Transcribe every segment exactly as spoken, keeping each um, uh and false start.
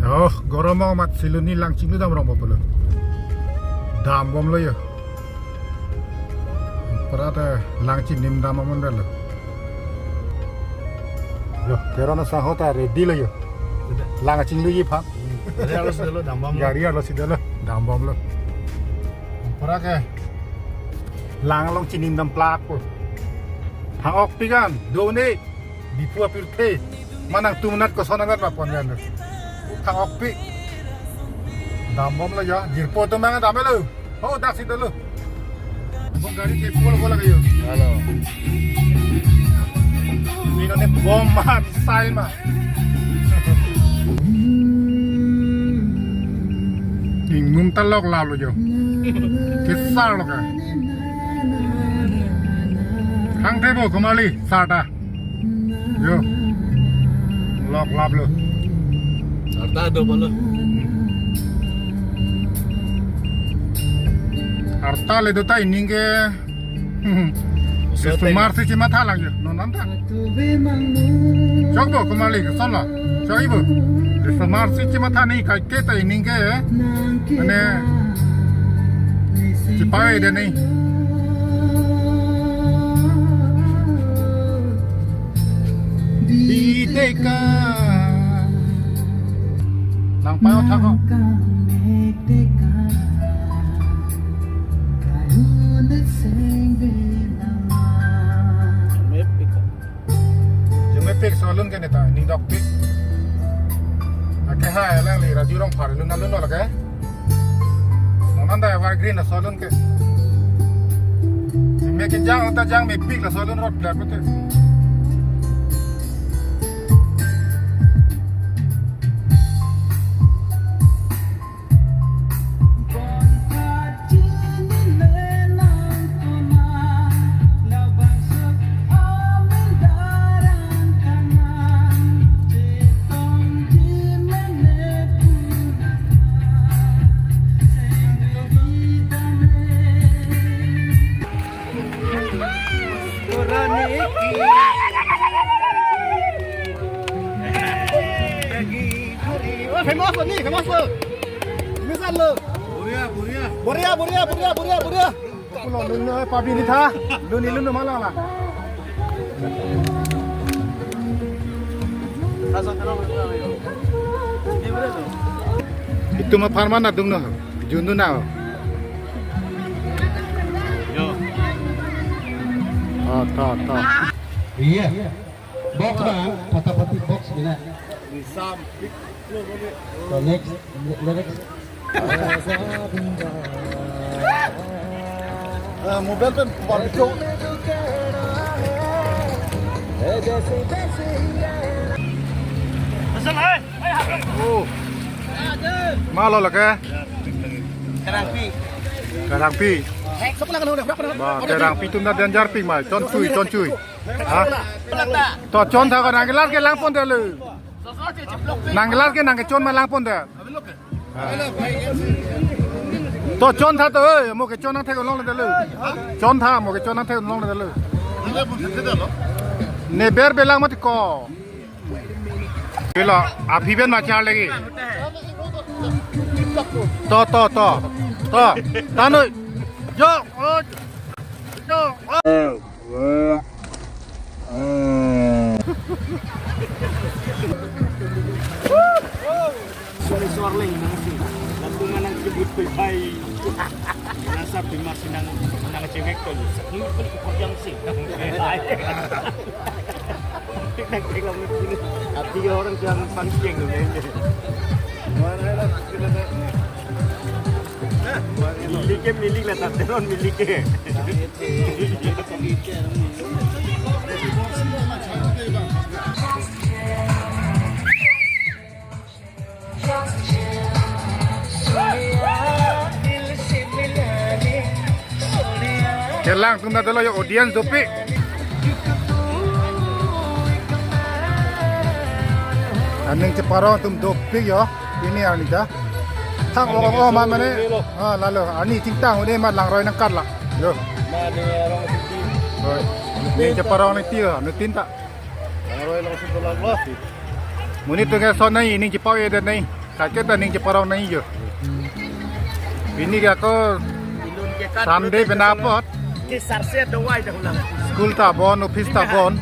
Oh, gorom amat si lun ne lang chinglu dam rong pulo. Dambomlo yo. Pura ta lang chinim dam amonlo. Yo, Teron asangho ta ready lo yo. Lang chingluji aphan. Gari arlo si dolo, dambomlo. Gari arlo si dolo, dambomlo. Pura ke lang along chinim dam plak po. Thang-okpik an, do ne. Diphu apirthe. Ma nangtum anat koson anat ma pon yan. Thang-okpik. Dambomlo ya. Jirpo atum nangdamlo. Ho, dak si dolo. Bo gari ke pol pol lagi yo. Halo. Ini ne bom ma, missile ma. Ingmum ta lok lap lo yo. Kesar lo ka. Hang thebo Komarli, sar ta. Yo. Lok lap lo. Arta do pulo. Arta le do ta ining ke. Osomar si chimatha lang yo. Non anta. Chokpo Komarli, koson lo. Chokpo. Osomar si chimatha ne kaike ta ining ke. Mane. Chipa-e de ne. Di teka. Nangpai-o tha ko. Jumepik solun ke ne ta, ning dokpik. Ake ha, alang le Raju Rongphar lun alun lo ke. Monan da Evergreen asolun ke. Meke jang, ta jang mepik lasolun rot plak pute. Famous lo ni, famous lo. Famous lo. Boria, boria. Boria, boria, boria, boria, boria. Pulo lun lo, pabi ni tha. Lun ni lun lo malang la. Itum apharman adung no. Jun dun na. Yo. Ah, ta, ta. Iya. Box ba, patapati box mina. Nisam. So next, next. Ah, mobile pen baru itu. Oh. Malo lake? Karangpi. Karangpi. Ba, karangpi atum ta danger pik mai. Chon chui, chon chui. Ha? To chon tha ko nang kelar ke langpon det lo. Nang kelar ke nang kechon ma langpon det. To chon tha to, eh, mo kechon nang thek long det lo. Chon tha, mo kechon nang thek long det lo. Ne ber belang mati ko. Pilo, aphi pen ma char lagi. To, to, to. To, tanoi. Yo, oh. Yo, oh. Sorry, sorry, nang si. Latung nang kebut pai pai. Nasa bimar si nang, nang cewek to. Sakni pun kok jam si. Nang tengok ni. Hati orang jam pangsiang tu. Milik ke milik lah, tak teron milik ke. Kelang atum ta dolo yo, audience dopik. Aning cheparong atum dopik yo. Pini arni ta. Thang ong ong man mane. Ah, lalo. Arni chingtang udah mat langroi nangkat la. Yo. Oi. Aning cheparong ni tiyo, nutin ta. Langroi langsung pulang lah. Monit atum ke son nai, ining chepao-e det nai. Kaike ta ning cheparong nangji jo. Pini ke ako Sunday penapot. Kesarse dawai dah ulang. School ta bon, office ta bon.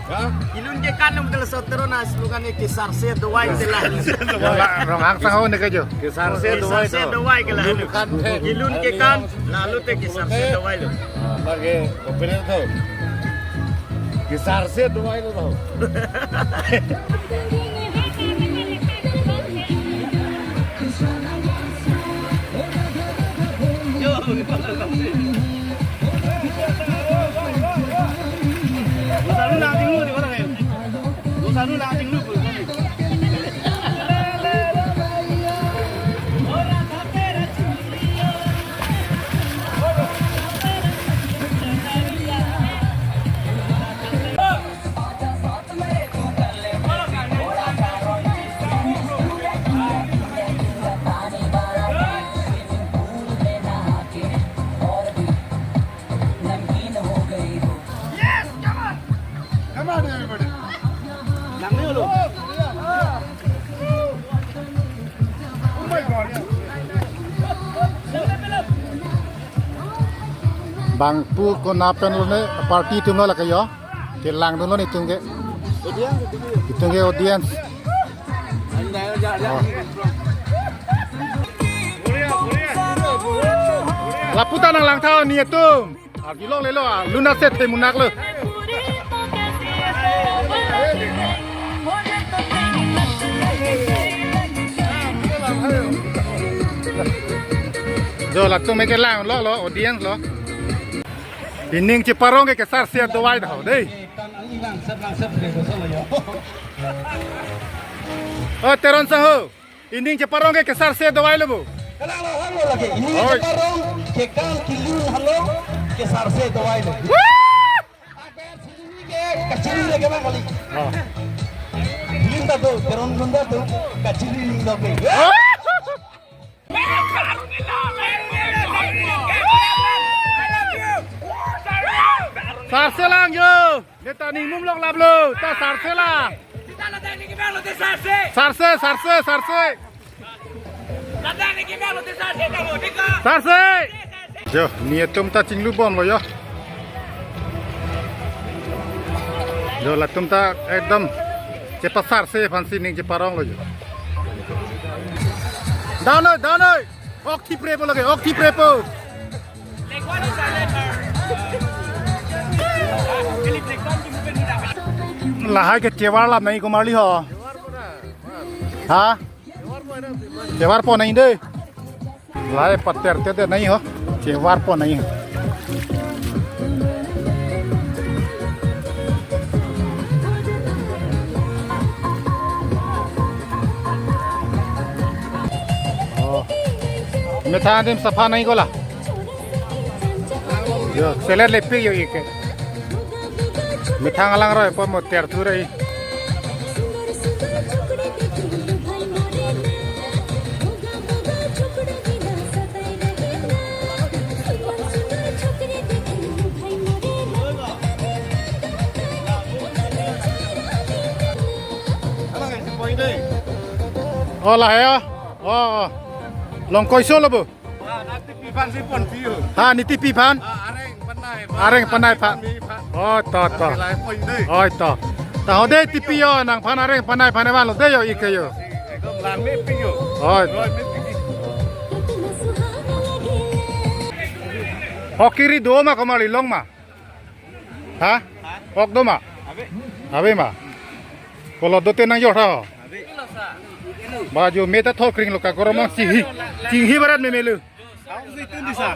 Ilun ke kan nang betul sotero na slogan ke kesarse dawai telah. Rong, Ronghang sang ho ne ke jo. Kesarse dawai. Kesarse dawai ke lah. Ilun ke kan, lalu te kesarse dawai lo. Lagi, opener tu. Kesarse dawai lo tau. Yes, come on! Come on, everybody. Oh my God. Bangphu konat pen lo ne, party atum lo lake jo. Kelang dun lo netum ke. Netum ke audience. Oh. Lapu ta nanglang tha netum. Arjulong lelo, ah, luna set he munak lo. Jo, latum ke lang lo, lo, audience lo. Ining cheparong ke kesarse dawai dah, dei. Oh, Teron saho. Ining cheparong ke kesarse dawai lo bo. Kalang lo hang lo lagi. Ining cheparong ke kang kelun halo kesarse dawai lo. Aber sini ke kachiri lagi bang kali. Oh. Lun ta tu, Teron lun ta tu, kachiri ning lo ke. Oh. Sarse lang jo. Neta ning mum lok lap lo. Ta sarse lang. Sarse, sarse, sarse. Sarse. Jo, netum ta chinglu bom lo jo. Jo, latum ta ekdom chepasarse aphansi ning cheparong lo jo. Down noi, down noi. Ok thipre po lagi, ok thipre po. Lahai ke chevar lap nai komarli ho. Ha? Chevar po nai dei. Lahai pater te de nai ho. Chevar po nai ho. Oh. Methang adim sapha nai ko la. Jo, selet lepik jo ike. Methang alang roi po mo ter thu roi. Oh, lahai ya. Oh, oh. Long koiso lo bo. Ah, nang tipi aphan si pon piu. Ha, ne tipi aphan? Ah, areng penai aphan. Areng penai aphan. Kami aphan. Oh, to, to. Kami lahai pon dei. Oi, to. Ta ho dei tipi jo, nangphan areng penai aphan evan lo dei jo, ike jo. Ekdom langme piu. Oi. Langme piu. Ok kiri do ma komarli, long ma? Ha? Ok do ma? Ave. Ave ma? Kolo do te nang jo tha ho? Ave. Ba jo me ta thokring lo ka koromong chinghi. Chinghi barat me melu. Ang si tun di sa.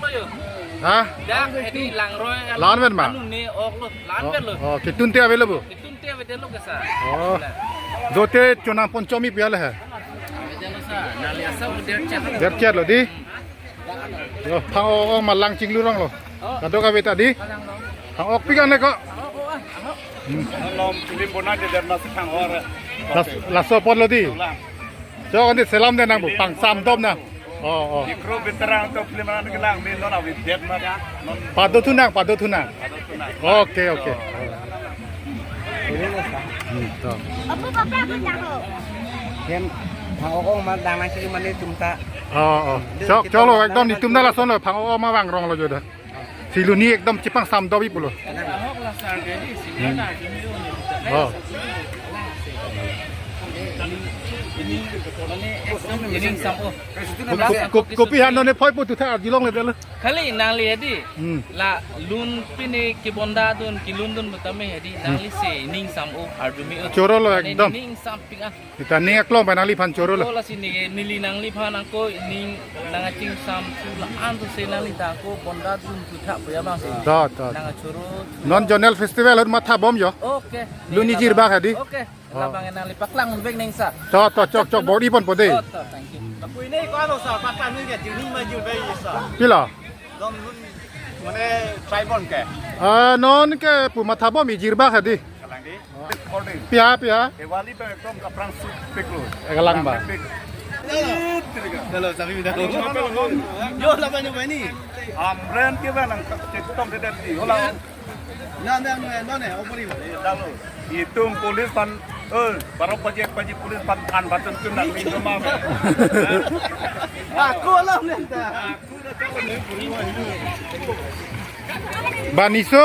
Ha? Dak edi langroi. Lan vet ma? Anu ne ok lo. Lan vet lo. Oh, oh, ketun te ave lo bo? Ketun te ave de lo ke sa. Oh. Do te chonang pon chomi pia le ha. Ave de lo sa. Nali asa der chat. Der chat lo di. Yo, phang ok, ok ma lang chinglu rong lo. Kadokave ta di. Phang ok pi kan le ko. Hmm. Lom film bona de der na si phang ok. Las-, laso apot lo di. Ulang. Jo, kan di selam de nang bu, pang sam dom na. Oh, oh. Di kru veteran to film ana kelang min non avi det ma ya. Non. Pado thu nang, pado thu nang. Pado thu nang. Oke, oke. Hmm, to. Apa, apa, apa, apa? Ken. Phang-ok ma dang nangji mane tum ta. Oh, oh. Chok, choklo, ekdom netum ta lasonlo, phang-ok ma vangronglo jo da. Si luni ekdom chepangsamdok-ik pulo. Ahok la sar ke di, senior ta, senior ni. Oh. Ini, ini, ini, ining sam-o. Ko-, ko-, ko-, kopi han non ne phoi po tu tha arjulongle delo. Kali nangli hedi. Hmm. La lun pine kebondadun, kelundun pu tame hedi. Hmm. Nangli si ining sam-o arju me-o. Chorolo. Mane ekdom. Ining sampik ah. Seta ning aklong pen nangliphan chorolo. Ko lasi neke neli nangliphan ako ining nangkachingsam thu la-an thu si nangli ta ako bondadun thu tha pu ya bang si. To, to. Nangkachoro thu. Non zonal festival ahut mathabom jo. Okay. Lun ijir bak hedi. Okay. Oh. Labang nangli paklang vek neng sa. To, to, chok, chok, bor-i ponpo de. To, to, thank you. Lapu ini ko ano sa, paklang neng ya, juni maju bayi sa. Pilo? Dom lun, mane, tribal ke? Ah, non ke pu mathabom ijir bak hedi. Kalang di? Recording. Pia, pia. Diwali pen ekdom kaprang sut piklo. Eh, kalang ba. Pik. Halo, sabi bida. Yo, laban nyo bani. Amren ke ba nang chetong de di. Hola. Na, na, na, na, na, opor ini. Lalu, itum police pan, eh, baru pagi, pagi police pan an batun tu nang lindung ma. Ako alam nenta. Baniso,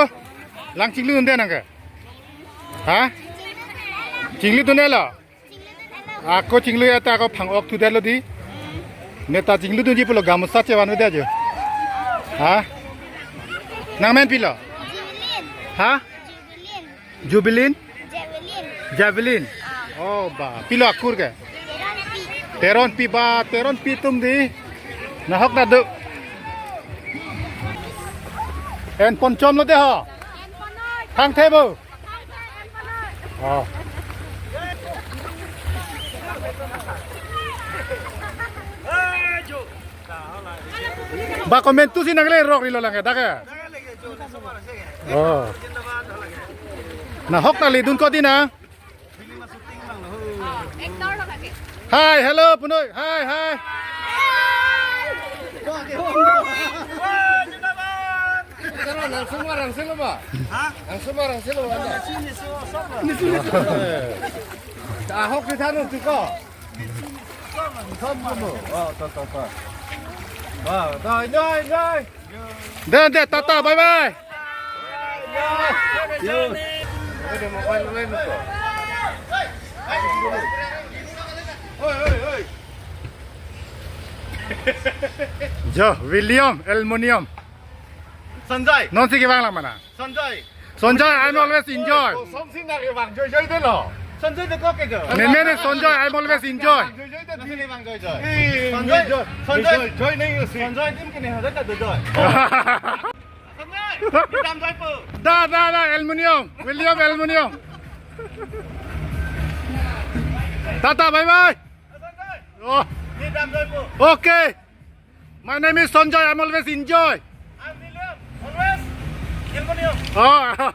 lang chinglu unde nang ke? Ha? Chinglu tu ne lo? Ako chinglu ya ta ako phang-ok thu detlo di. Ne ta chingludunji pulo gamusa chevan-ve det jo. Ha? Nang men pilo? Jubilin. Ha? Jubilin. Jubilin? Javelin. Javelin. Ah. Oh, ba. Pilo akur ke? Teronpi. Teronpi ba, Teronpi atum di. Nahok ta do. En ponchomlo de ho. En ponoi. Thangthe bo. Oh. Ba komentu si nangle rok rilo lang ke, dak ke? Oh. Nahok ta ledun ko di na. Hi, hello, punoi. Hi, hi. Langsung ma, langsung ma. Ha? Langsung ma, langsung ma. Ahok di tanu tu ko. Kom, kom. Oh, to, to, to. Ah, to, enjoy, enjoy. Deh, deh, tata, bye, bye. Yo. Ada mobile lain tu. Oi, oi, oi. Jo, William Aluminium. Sanjay. Non si kevang lang mana? Sanjay. Sanjay, I'm always enjoy. Kosonsi nang kevang joijoi detlo. Sanjay de ko ke jo. Ne, ne, ne, Sanjay, I'm always enjoy. Joijoi det. Nasi kevang joijoi. Eh, Sanjay, joy, Sanjay. Joy, joy nahi hosi. Sanjay adim ke nahi hosi ta joijoi. Sanjay, ni damjoi po. Da, da, da, Aluminium. William Aluminium. Tata, bye bye. Sanjay. Oh. Ni damjoi po. Okay. My name is Sanjay. I'm always enjoy. I'm William. Always Aluminium. Oh,